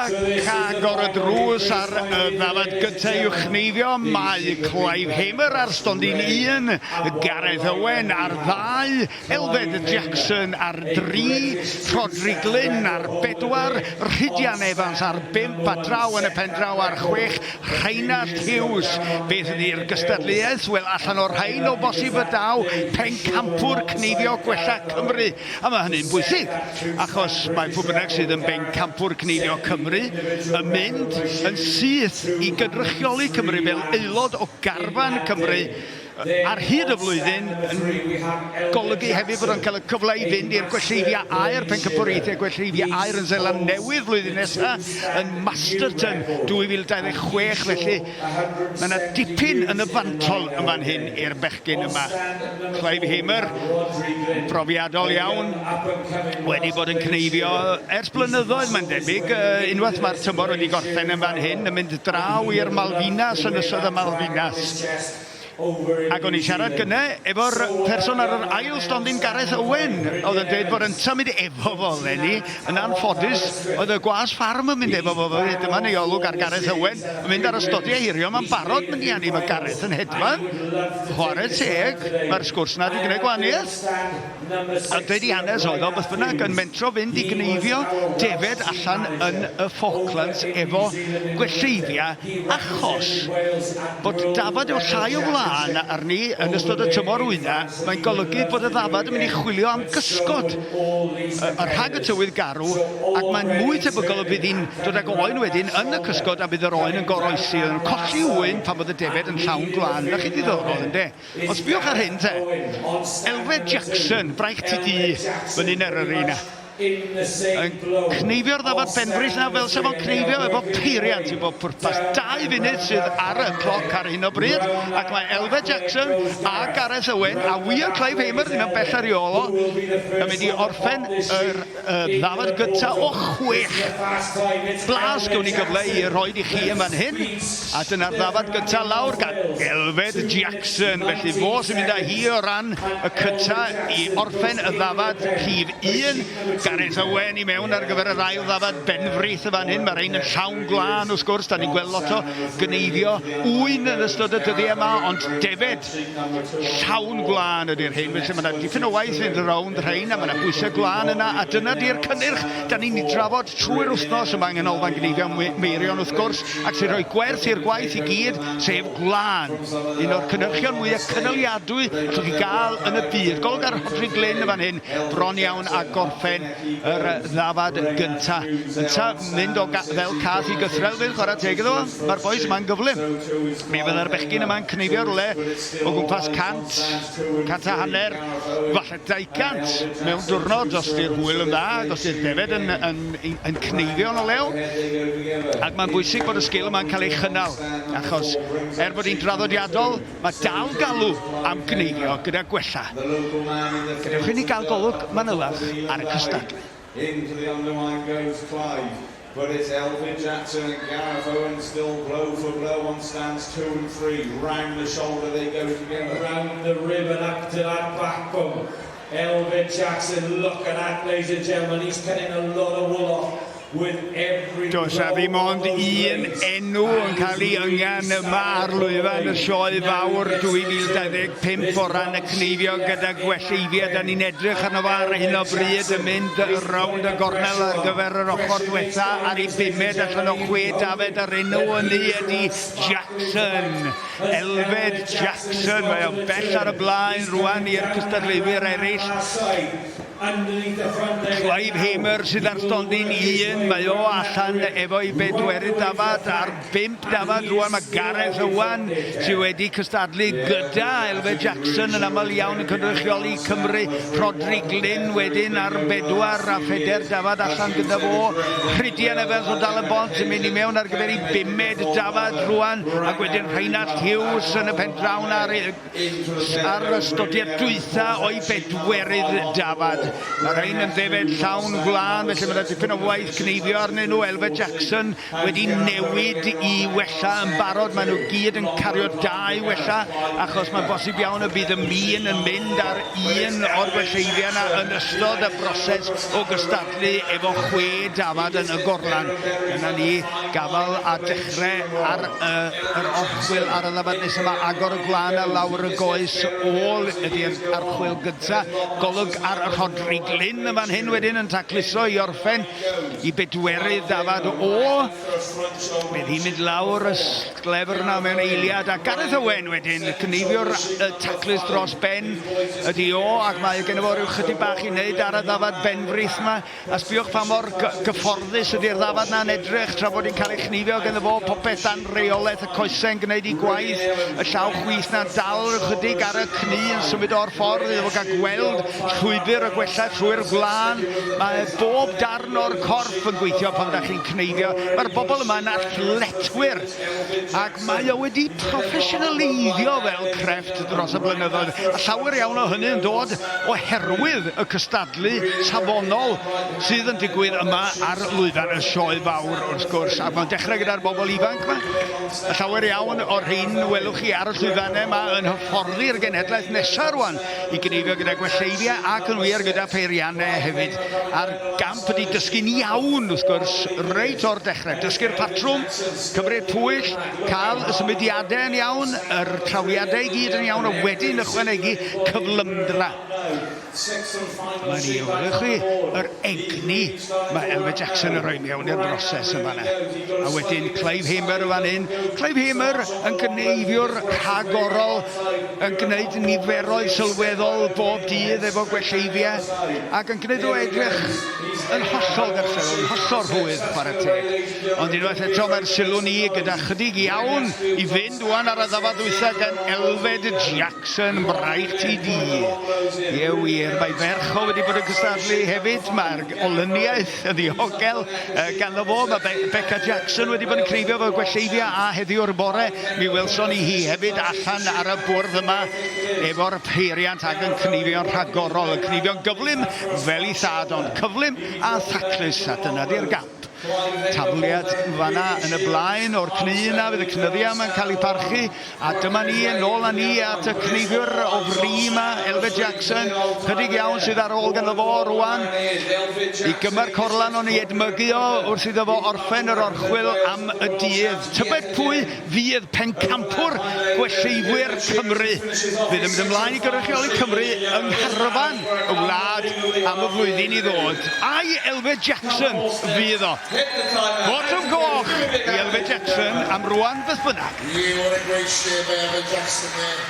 Ac agor y drws ar y ddafad gyntaf i'w chneifio, mae Clive Hamer ar stondin 1, Gareth Owen ar ddau, Elfed Jackson ar dri, Rhodri Glyn ar bedwar, Rhydian Evans ar bump a draw yn y pen draw ar chwech, Rheinallt Hughes. Beth ydy'r gystadleuaeth? Wel, allan o'r rhain o bosib y daw pencampwr cneifio gwella Cymru. A mae hynny'n bwysig, achos mae pwy bynnag sydd yn bencampwr cneifio Cymru yn mynd yn syth i gynrychioli Cymru fel aelod o garfan Cymru ar hyd y flwyddyn, yn golygu hefyd bod o'n cael y cyfle i fynd i'r gwelleiddiau aur, pencampwriaethau gwelleiddiau aur yn Seland Newydd flwyddyn nesaf, yn Masterton 2026, felly Mae yna dipyn yn y fantol yn fan hyn i'r bechgyn yma. Clive Hamer, brofiadol iawn, wedi bod yn cneifio ers blynyddoedd mae'n debyg. Unwaith mae'r tymor wedi gorffen yn fan hyn, yn mynd draw i'r Malvinas, ynysoedd y Malvinas. Ac o'n i'n siarad gynne efo'r person ar yr ail stondin, Gareth Owen, oedd yn dweud bod ynta'n mynd efo fo eleni. Yn anffodus, oedd y gwas ffarm yn mynd efo fo. Dyma ni olwg ar Gareth Owen, yn mynd ar y stodiau hirion. Mae'n barod mynd i ani, mae Gareth yn hedfan. Chwarae teg, mae'r sgwrs 'na 'di gwneud gwahaniaeth. A dweud i hanes oedd o, beth bynnag, yn mentro fynd i gneifio defed allan yn y Falklands efo gwelleiddiau achos bod dafad efo llai o wlân arni yn ystod y tymor wyna, mae'n golygu bod y ddafad yn mynd i chwilio am gysgod rhag y tywydd garw ac mae'n mwy tebygol y bydd hi'n dod ag oen wedyn yn y cysgod a bydd yr oen yn goroesi. Oedden nhw'n colli ŵyn pan oedd y defed yn llawn gwlân. 'Na chi ddiddorol, ynde? Ond sbiwch ar hyn te. Elfed Jackson, braich ti du, fyny'n Eryri 'na. Yn cneifio'r ddafad benfrith 'na fel 'sa fo'n cneifio efo peiriant i bob pwrpas. 2 funud sydd ar y cloc ar hyn o bryd, ac mae Elfed Jackson a Gareth Owen a wir Clive Hamer ddim yn bell ar ei ôl o, yn mynd i orffen yr Y ddafad gynta o chwech blas gawn ni gyfle i roid i chi yn fan hyn. A dyna'r ddafad gynta lawr gan Elfed Jackson. Felly fo sy'n mynd â hi o ran y cynta i orffen y ddafad rhif 1. Gareth Owen i mewn ar gyfer yr ail ddafad benfrith yn fan hyn. Mae rhain yn llawn gwlân wrth gwrs. Da ni'n gweld lot o gneifio ŵyn yn ystod y dyddiau yma, ond defed Llawn gwlân ydy'r rhein, felly mae yna dipyn o waith fynd rownd rhein a mae yna bwysau gwlân yna, a dyna di'r cynnyrch da ni'n ei drafod trwy'r wythnos yma yng Nghanolfan Gneifio Meirion wrth gwrs, ac sy'n rhoi gwerth i'r gwaith i gyd, sef gwlân. Un o'r cynhyrchion mwyaf cynaliadwy allwch chi gael yn y byd. Golwg ar Rhodri Glyn yn fan hyn, bron iawn a gorffen yr ddafad gynta. Ynta mynd o fel cath i gythrel fydd, chwarae teg iddo fo, mae'r bois yma'n gyflym. Mi fydda'r bechgyn yma'n cneifio rhywle o gwmpas 100, 100 a hanner, falle 200 mewn diwrnod os di'r hwyl yn dda, ac os di'r defed yn, yn, yn cneifio'n o lew. Ac mae'n bwysig bod y sgil yma'n cael ei chynnal, achos er bod hi'n draddodiadol, mae dal galw am gneifio gyda gwella. Gadewch i ni gael golwg manylach ar y cystadlu. Into the underline goes Clive, but it's Elfyn Jackson and Gareth Owen still blow for blow on stands 2 and 3. Round the shoulder they go together. Round the ribbon up to that backbone. Elfyn Jackson, look at that, ladies and gentlemen, he's cutting a lot of wool off. Does 'na ddim ond un enw yn cael ei yngan yma ar lwyfan y Sioe Fawr 2025 o ran y cneifio gyda gwelleiddiau. Da ni'n edrych arno fo ar hyn o bryd yn mynd rownd y gornel ar gyfer yr ochr ddiwetha ar ei bumed allan o chwe dafed a'r enw hynny ydy Jackson. Elfed Jackson. Mae o'n bell ar y blaen rwan i'r cystadleuwyr eraill. Clive Hamer sydd ar stondin un, mae o allan efo'i bedwerydd dafad ar bump dafad rwan. Mae Gareth Owen sydd wedi cystadlu gyda Elfed Jackson yn aml iawn yn cynrychioli Cymru. Rhodri Glyn wedyn ar bedwar a pheder dafad allan gyda fo. Rhydian Evans o Dal y Bont yn mynd i mewn ar gyfer ei bumed dafad rwan ac wedyn Rheinallt Hughes yn y pen draw ar Ar y stodiad dwytha o'i bedwerydd dafad. ddafad. Mae rhain yn ddefed llawn gwlân, felly mae yna dipyn o waith cneifio arnyn nhw. Elfed Jackson wedi newid i wella yn barod. Maen nhw gyd yn cario dau wella, achos mae'n bosib iawn y bydd y min yn mynd ar un o'r gwelleiddiau yna yn ystod y broses o gystadlu efo chwe dafad yn y gorlan. Dyna ni, gafael a dechrau ar y, yr orchwyl ar y ddafad nes yma, agor y gwlân a lawr y goes ôl ydy'r archwyl gyntaf. Golwg ar y Rhodri Glyn yn fan hyn wedyn yn tacluso i orffen i bedwerydd dafad o. Bydd hi'n mynd lawr y sglefr yna mewn eiliad. A Gareth Owen wedyn, cyneifiwr y taclus dros ben ydy o, ac mae gen fo rhyw chydig bach i wneud ar y ddafad benfrith yma. A sbiwch pa mor gyfforddus ydy'r ddafad na'n edrych tra bod hi'n cael ei chneifio ganddo fo, popeth dan reolaeth, y coesau'n gwneud i gwaith, y llaw chwith na'n dal rhyw chydig ar y cnu yn symud o'r ffordd iddo fo gael gweld llwybr y gwella trwy'r gwlân. Mae bob darn o'r corff yn gweithio pan da chi'n cneifio. Mae'r bobl yma'n athletwyr ac mae o wedi proffesiynaleiddio fel crefft dros y blynyddoedd, a llawer iawn o hynny yn dod oherwydd y cystadlu safonol sydd yn digwydd yma ar lwyfan y sioe fawr wrth gwrs, ac mae'n dechrau gyda'r bobl ifanc yma. A llawer iawn o'r rhein welwch chi ar y llwyfannau yma yn hyfforddi'r genhedlaeth nesaf rwan i gneifio gyda gwelleiddiau ac yn wir gyda pheiriannau hefyd. A'r gamp ydy dysgu'n iawn wrth gwrs reit o'r dechrau. Dysgu'r patrwm, cymryd pwyll, cael y symudiadau yn iawn, yr trawiadau i gyd yn iawn a wedyn ychwanegu cyflymdra. Mae'n i welwch chi yr egni mae Elfed Jackson yn rhoi mewn i'r broses yn fanna. A wedyn Clive Hamer yn fan hyn. Clive Hamer yn gneifiwr rhagorol, yn gwneud niferoedd sylweddol bob dydd efo gwelleiddiau, ac yn gwneud o edrych yn hollol gartrefol, yn hollol rhwydd, chwarae teg. Ond unwaith eto mae'r sylw ni gyda chydig iawn i fynd wan ar y ddafad ddwytha gan Elfed Jackson, braich ti di. Ie wir, mae ferch o wedi bod yn cystadlu hefyd, mae'r olyniaeth yn ddiogel ganddo fo, mae Be Becca Jackson wedi bod yn creifio fo gwelleiddiau a heddiw'r bore, mi welson ni hi hefyd allan ar y bwrdd yma efo'r peiriant ac yn cneifio'n rhagorol, yn cneifio'n gyflym fel ei thad, ond cyflym a thaclus, a dyna di'r gamp. Tafliad fanna yn y blaen o'r cnu yna, fydd y cnyddiau yma'n cael eu parchu, a dyma ni yn ôl â ni at y cneifiwr o fri yma, Elfed Jackson, chydig iawn sydd ar ôl ganddo fo rwan, i gymar Corlan o'n ei edmygu o wrth iddo fo orffen yr orchwyl am y dydd. Tybed pwy fydd pencampwr gwelleifwyr Cymru fydd yn mynd ymlaen i gynrychioli Cymru yng ngharfan y wlad am y flwyddyn i ddod. Ai Elfed Jackson fydd o? Botwm goch i Elfed Jackson am rwan beth bynnag. Yeah, what a great share by Elfed Jackson there.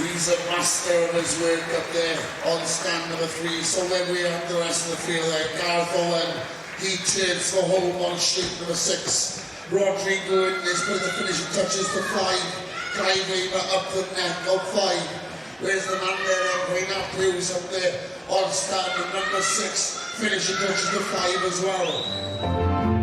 He's a master of his work up there on stand number 3. So when we have the rest of the field there, Gareth Owen, he turns for home on sheet number 6. Rodri Gordon is putting the finishing touches to 5. Clive Weaver up the neck of 5. Where's the man there then? Wayne Hughes up there on stand number 6. Finishing touches to 5 as well.